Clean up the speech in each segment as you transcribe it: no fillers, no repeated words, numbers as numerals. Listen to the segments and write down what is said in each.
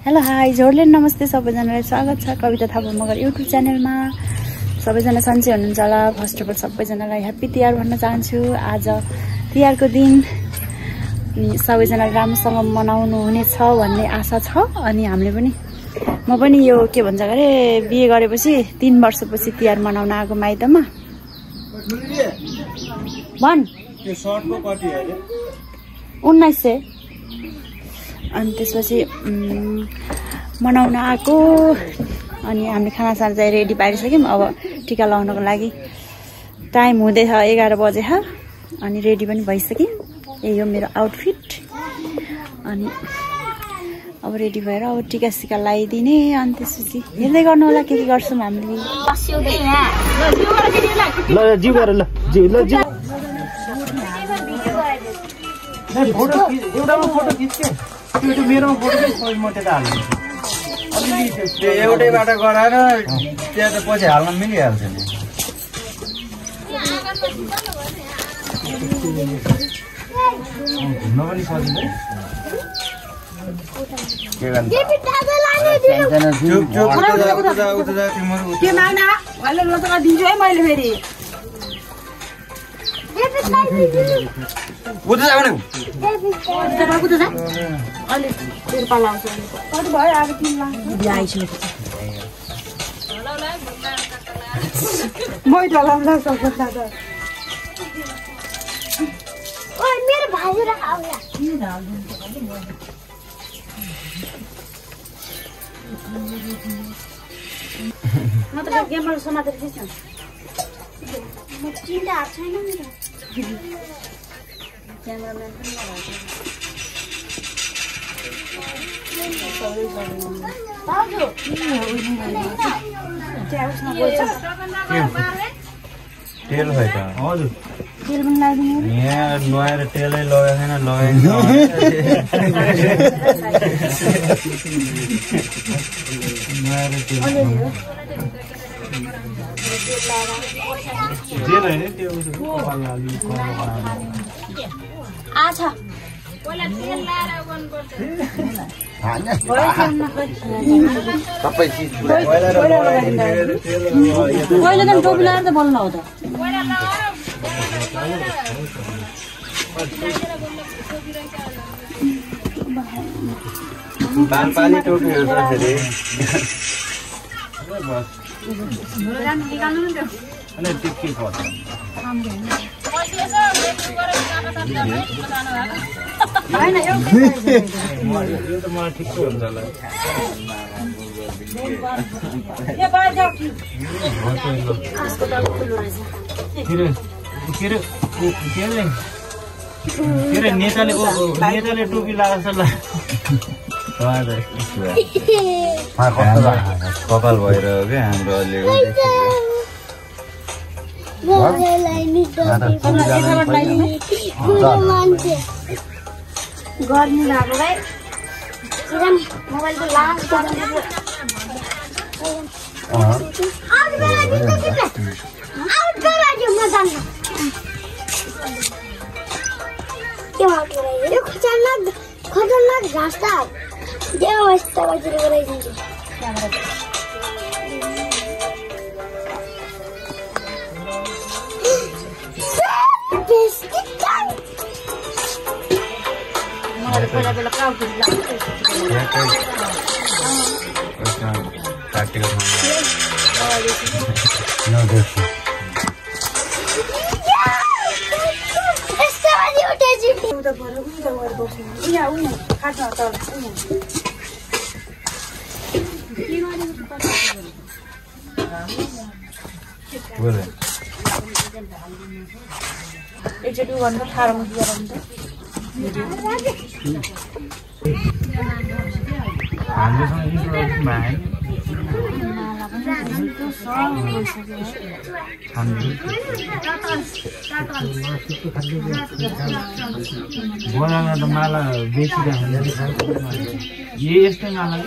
Hello hi जोरले नमस्ते सबैजनालाई स्वागत छ कविता थापा मगर युट्युब च्यानलमा। सबैजना सन्चै हुनुहुन्छ होला। फर्स्ट अफ अल सबैजनालाई ह्याप्पी तिहार भन्न चाहन्छु। आज तिहारको दिन सबैजनाले राम्रोसँग मनाउनु हुनेछ भन्ने आशा छ। अनि हामीले पनि म पनि यो के भन्छ अरे बिहे गरेपछि 3 वर्षपछि तिहार मनाउन आएको माइतमा। भन यो सर्टको कति अरे 1900। अनि त्यसपछि मनाउन आएको। अनि हामीले खानासाना चाहिँ रेडी पारिसक्यौँ। अब टिका लगाउनको लागि टाइम हुँदैछ 11 बजे। अनि रेडी पनि भइसक्यौँ। यही हो मेरो आउटफिट। अनि अब रेडी भएर अब टिका सिका लगाइदिने। अनि त्यसपछि हेर्दै गर्नु होला के गर्छौँ हामीले। ल जिउ गर ल जिउ ल जिउ एउटामा फोटो खिच्के त्यो मेरोमा फोटो चाहिँ सोच मटेर हाल्नु। त्यो एउटैबाट गराएर त्यहाँ त पछि हाल्न मिलिहाल्छ नि। घुम्न पनि सजिलो। के गर्नु मेरो भाइ र आउला म त गेमर समातेर के छ म चिन्ता छैन मेरो क्यामेराम्यान पनि तेल खै त हजुर तेल पनि लगाइदिनु। यहाँ नुहाएर तेलै लगाएको छैन लगाएन नुहाएर तेल जेल होइन त्यो आछा सबै चिज पहिला त टोपी लगाएर त बोल्नु हो त। बालपाली टोपीहरू छ फेरि अनि टिक्की पर्छ। यो त मलाई ठिक हुन्छ होला। के अरे नेताले टोपी लगाएको कपाल भइरह्यो क्या हाम्रो अहिले गर्नु लाग्यो भाइ मोबाइल त लास्ट खतरनाक घाँस त अवस्था गराइदिन्छु। एकचोटि गर्नु त ठाडो मुखी गराउनु त बनाउन त माला बेचिरहेको यस्तै माला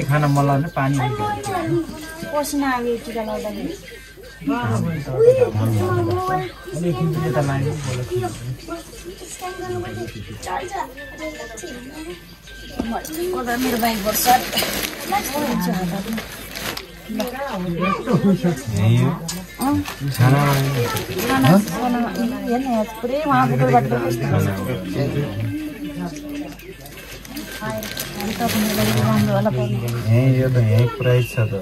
खाना मलाई नै पानी पसिना आयो टिका लाउँदाखेरि मेरो बाइक वर्ष पुरै उहाँ बुटोलबाट यो त यही प्राइस छ त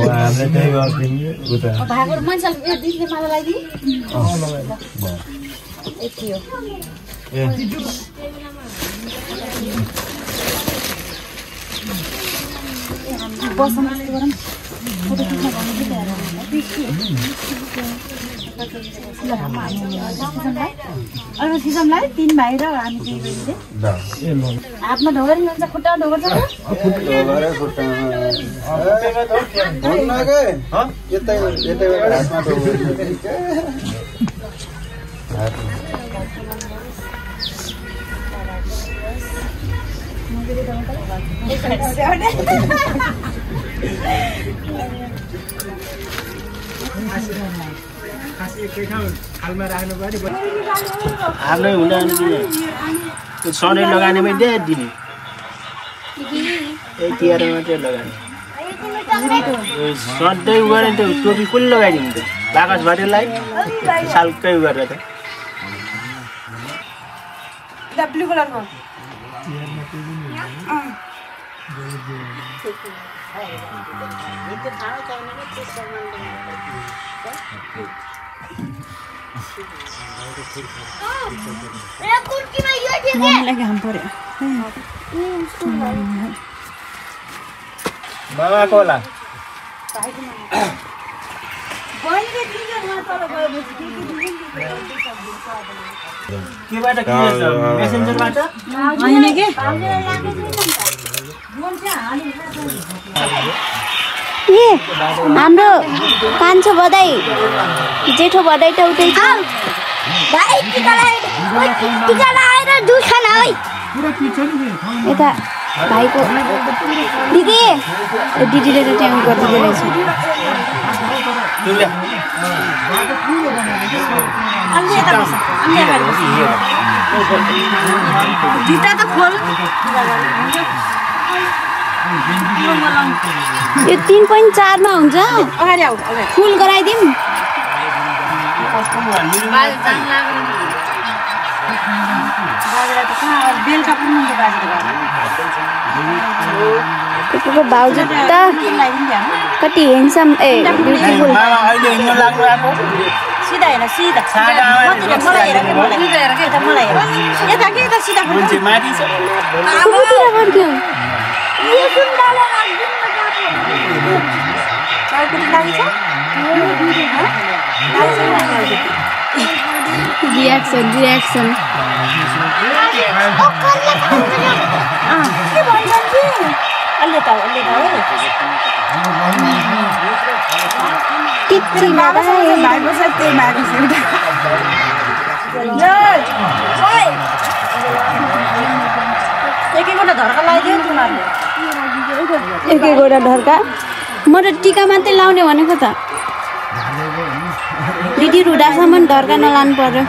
हामीले त्यही गरिदिनु मान्छेले माला सिजमलाई 3 भाइ र हामी 2 बहिनीले हातमा ढोगरी हुन्छ खुट्टा ढोगर छ हाल्नै हुँदैन त्यो सधैँ लगानेमै दिने तिहारमा मात्रै लगाने सधैँ उ गरेर त्यो टोपी कसले लगाइदिनु त बाकस भरेलाई सालकै उ गरेर त ब्लू कलरको घाम पर्यो बाबाको होला केबाट मेसेन्जरबाट हैन के हाम्रो कान्छो बधाई जेठो बधाई त उतै छ भाइ टिका लगाएर दुध खाना है यता भाइको दिदी दिदीले त ट्याङ गर्दै रहेछ जुत्ता त खोल यो 3.4 मा हुन्छ अगाडि आऊ फुल गराइदिम बेलका पुग्नुहुन्छ त्यसको भाउजू त कति ह्यान्डसम ब्युटिफुल सिधा हेर सिधा मलाई हेर मलाई यता के यता सिधा रियाक्सन एकैवटा ढर्का म त टिका मात्रै लाउने भनेको त दिदी रुडासम्म ढर्का नलानु पर्यो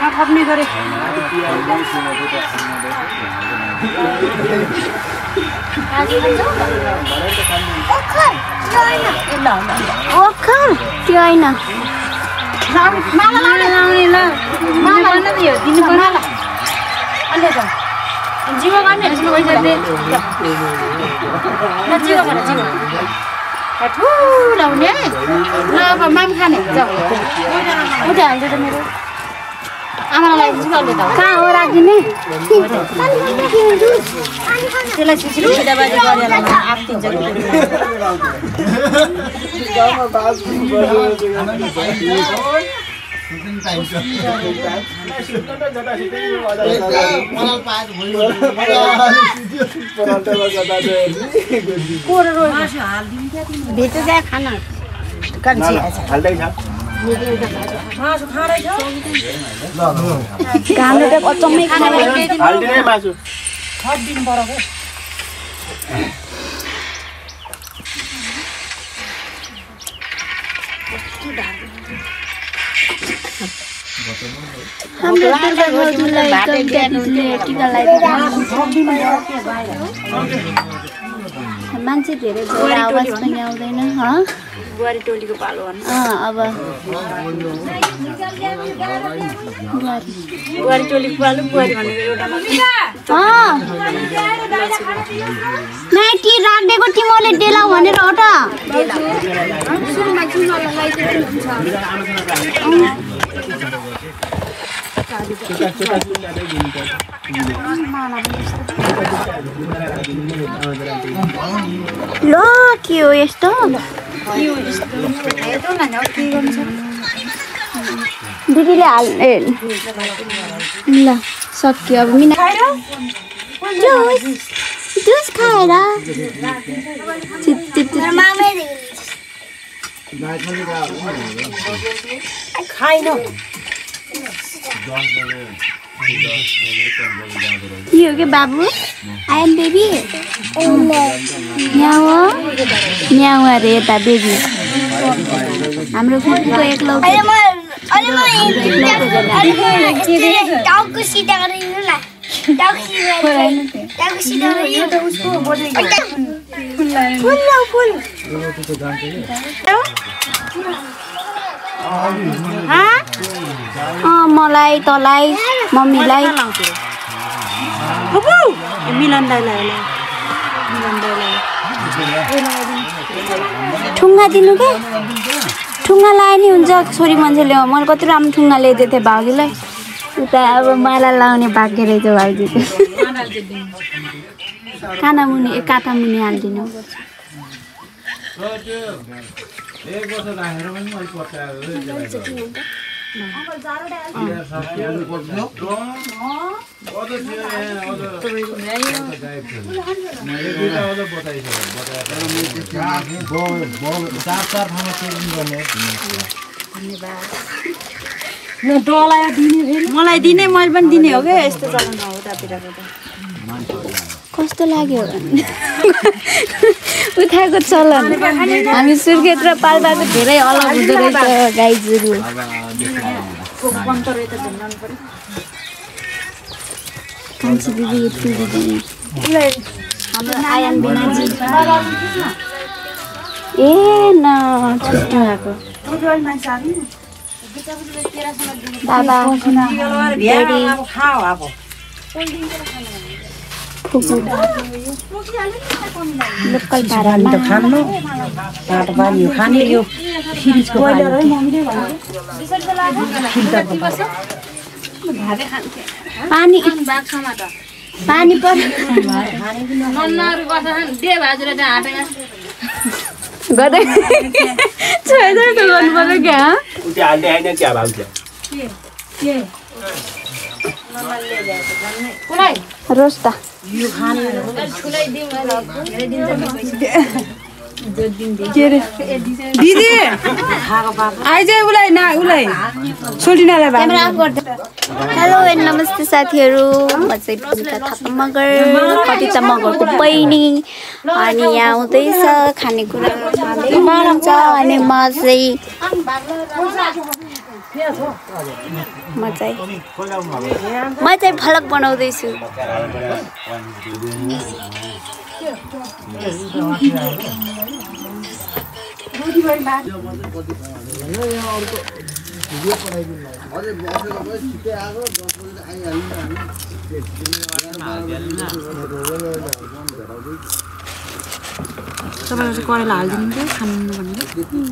नखप्ने गरे त्यो होइन माला लाउने ल माला दिनु माला अन्य त जीव गर्ने यसमा पैसाले न जीव गर्न जीव ठुलो हुने ल अब माम खाने जाऊ उठे हाल्दै त मेरो आमालाई जिगाउले त कहाँ हो राखिदिने त्यसलाई सिसिलो सिधाबाजी गरेर आफतिन्छ गाउँमा बास भेट जाए खाना हाल्दै छ कामले त अचम्मै खायो हाल्दिनै मासु हाम्रो दुर्गा भाउजूलाई एकदम टिका लगाइदिनु मान्छे धेरै भएर आवाज पनि आउँदैन बुहारी टोलीको पालो भन्नु अब बुहारी टोलीको पालो बुहारी भनेको एउटा नाइटी राखिदिएको तिमीले डेलाउ भनेर हो त ल के हो यस्तो दिदीले हाल्ने ल सक्यो अब मिना जुस खाएर यो के बाबु आई एम बेबी न्याउ अरे यता बेबी हाम्रो खुसीको एकलौटो मलाई तलाई मम्मीलाई मिलन ठुङ्गा दिनु के ठुङ्गा लाए नि हुन्छ छोरी मान्छेले मैले कति राम्रो ठुङ्गा ल्याइदिएको थिएँ भाउजूलाई उता अब माला लाउने भाग्य रहेछ भाउजूको काना मुनि काटा मुनि हालिदिनु मलाई दिने मैले पनि दिने हो क्या यस्तो चलन हो उतातिरको त कस्तो लाग्यो उठाएको चलन हामी सुर्खेत र पाल्पाको धेरै अलग हुँदो रहेछ गाईजहरू कान्छी दिदी यति दिदी हाम्रो आयान बिनाजी ए न छुट्टी भएको बाबा लोकल पारामा पानी पानी पर्यो गर्दै 6000 त गर्नु पर्यो क्या रोस्ता दिदी आइज उसलाई न उसलाई छोडिनलाई हेलो एन्ड नमस्ते साथीहरू म चाहिँ पूजिता थापा मगर कविता मगरको बहिनी अनि यहाँ आउँदैछ खानेकुरा बनाउँछ अनि म चाहिँ भलक बनाउँदैछु तपाईँलाई चाहिँ करेला हालिदिनु क्या खानु भनेर किन